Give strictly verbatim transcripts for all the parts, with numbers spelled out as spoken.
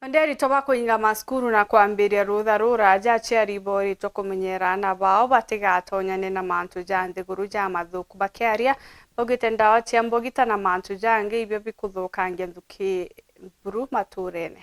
Nandi aritwa bakuinga macukuru na kwambiria rutha ruraja, aciari boritwe kumenyera aana bao batigatonyane na mantu ja nthiguru ja mathuku. Bakiaria, baugite ndawa cia mbugita na mantu jangi ibio bikuthukangia nthuki buru maturene.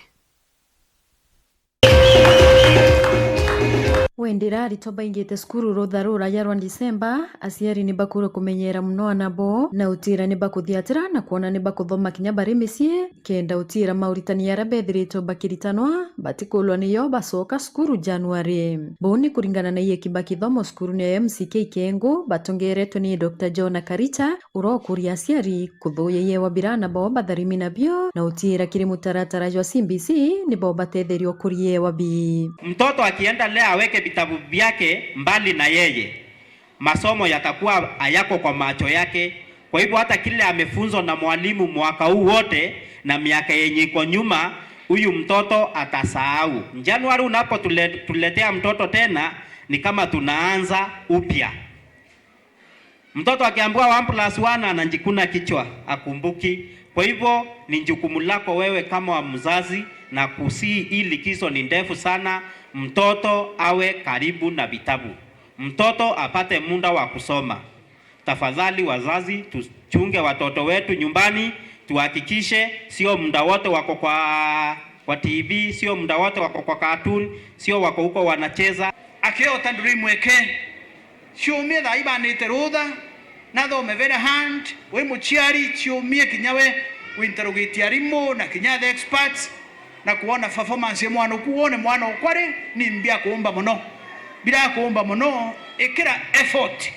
Wendera aritwa baingite cukuru rutha ruraja rwa Disemba, aciari ni bakurwe kumenyera mono aana bo na utira ni bakuthiatira na kwona ni bakuthoma kinya bari micii, kenda utira mauritani jaria bethiritwe bakiritanwa batikulwa niyo bacoka cukuru Januari. Buu ni kuringana na ieki ba kithomo cukurune ya M C K Kengu batongeretwe ni Doctor John Karita, urokuria aciari kuthuya iewa bira aana bao batharimi nabio na utiira kiri mutaratara jwa C B C nibo batetheria ukuria iewa bii. Mtoto akienda leo aweke vitabu vyake mbali na yeye, masomo yatakuwa hayako kwa macho yake. Kwa hivyo hata kile amefunzwa na mwalimu mwaka huu wote na miaka yenye iko nyuma, huyu mtoto atasahau. Januari unapotuletea mtoto tena, ni kama tunaanza upya. Mtoto akiambiwa one plus one anajikuna kichwa, akumbuki. Kwa hivyo ni jukumu lako wewe kama wa mzazi na kusii, hii likizo ni ndefu sana, mtoto awe karibu na vitabu, mtoto apate muda wa kusoma. Tafadhali wazazi, tuchunge watoto wetu nyumbani, tuhakikishe sio muda wote wako kwa, kwa T V, sio muda wote wako kwa cartoon, sio wako huko wanacheza. Akiota nduri mweke, ciumie thaa ibanite rutha, nathome very hard, wi muciari, ciumie kinya we winterrogate arimu na kinya the experts, na kwona performance ya mwana uku, wone mwana ukwa ri, ni mbia kuumba mono. Bira kuumba mono, ikira effort,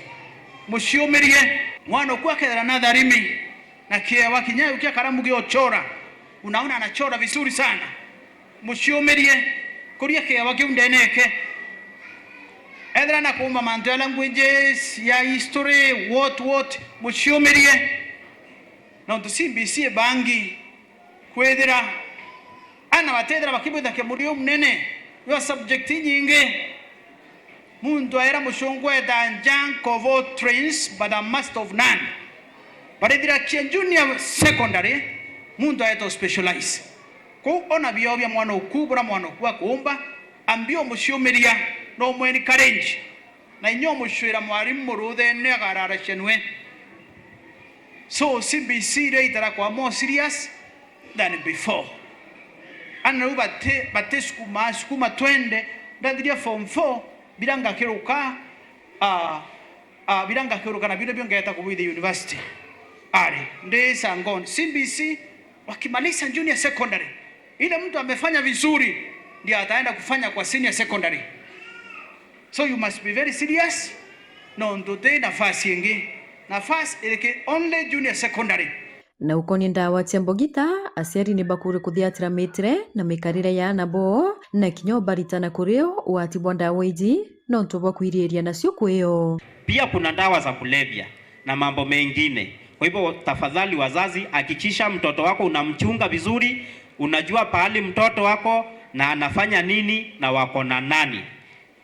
muciumirie. Mwana uku akethira na tharimi, na kiewa kinya kia karamu giochora, unaona anachora vizuri sana. Muciumirie, kuria kiewa kiu ndeneke. Ethira na kuumba mantu ya languages, ya history, what, what, muciumirie. Nontu C B C ibangi kwithira ana batethira bakibwitha kimurio munene jwa subject inyingi. Muntu aera mucungu eta junk of all trades, but a master of none. Barithirakia junior secondary, muntu aeta specialize. Kuu ona bio bia mwana uku, bura mwana uku akuumba, ambia umuciumiria, no mu encourage. Na inya umucwira mwarimu muruthene akararacia nwe. So C B C iria itarakwa more serious than before. Ana riu bati, bati sukuma, sukuma twende, ndathiria form four, bira ngakiruka, ah, ah, bira ngakiruka na bira bio ngeta kubwithia university. Ari, ndi Sangoni. C B C, wakimaliza junior secondary, ile mtu amefanya vizuri, ndiye ataenda kufanya kwa senior secondary. So you must be very serious, nontu ti nafasi ingi. Nafasi iri ki only junior secondary. Na ukonie ndawa cia mbogita, aciari ni bakuri kuthiatira mitire na mikarire ya aana boo, na kinya ubaritana kuri o ugwati bwa ndawa iji, nontu bwa kwiriria nacio kwi o. Pia kuna dawa za kulevya na mambo mengine. Kwa hivyo, tafadhali wazazi, hakikisha mtoto wako unamchunga vizuri, unajua pahali mtoto wako na anafanya nini na wako na nani.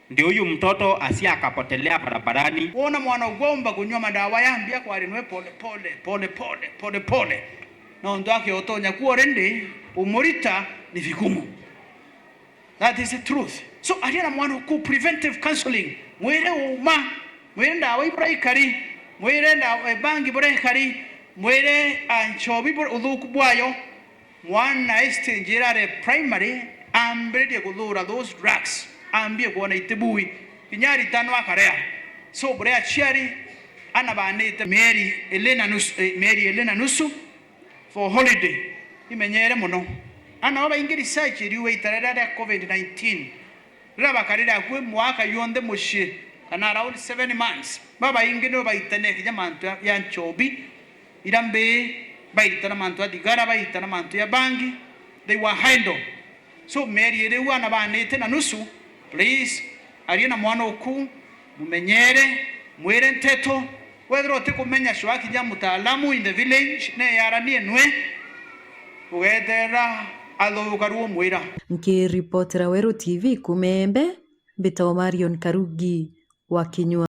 Ndio huyu mtoto asia akapotelea barabarani. Wona mwana ugwa umba kunywa madawa ya mbia, kwari nwe pole pole, pole pole, pole pole. Nontu akiotonya ku already, umurita ni vigumu. That is the truth. So, aria na mwana uku preventive counseling. Mwire uma, mwire ndawa ibura ikari, mwire nda-, eh, bangi bura ikari, mwire, ah, nchobi bura uthuku bwayo. Mwana e stage irare primary, ambiririe kuthura those drugs, ambie kwona itibui, kinya aritano akarea. So, bure aciari, ana banite mieri ili na nusu, eh, mieri ili na nusu for holiday, imenyere mono. Ana bo baingi research iriuga itara riria ria covid nineteen, riria bakarire akui mwaka yonthe mucii, kana around seven months, babaingi nibo baitania kinya mantu ya, ya nchobi, ira mbii, baitana mantu ya thigara, baitana mantu ya bangi, they were idle. So, mieri iri u ana banite na nusu, please, aria na mwana uku, mumenyere, mwire nteto. Wethirwa utikumenya, cwaa kinya mutaalamu in the village, neyaranie nwe, ugeterera athuukaru umwira. Nkiripotera Weru T V kuuma Embe, mbitagwa Marion Karugi wa Kinyua.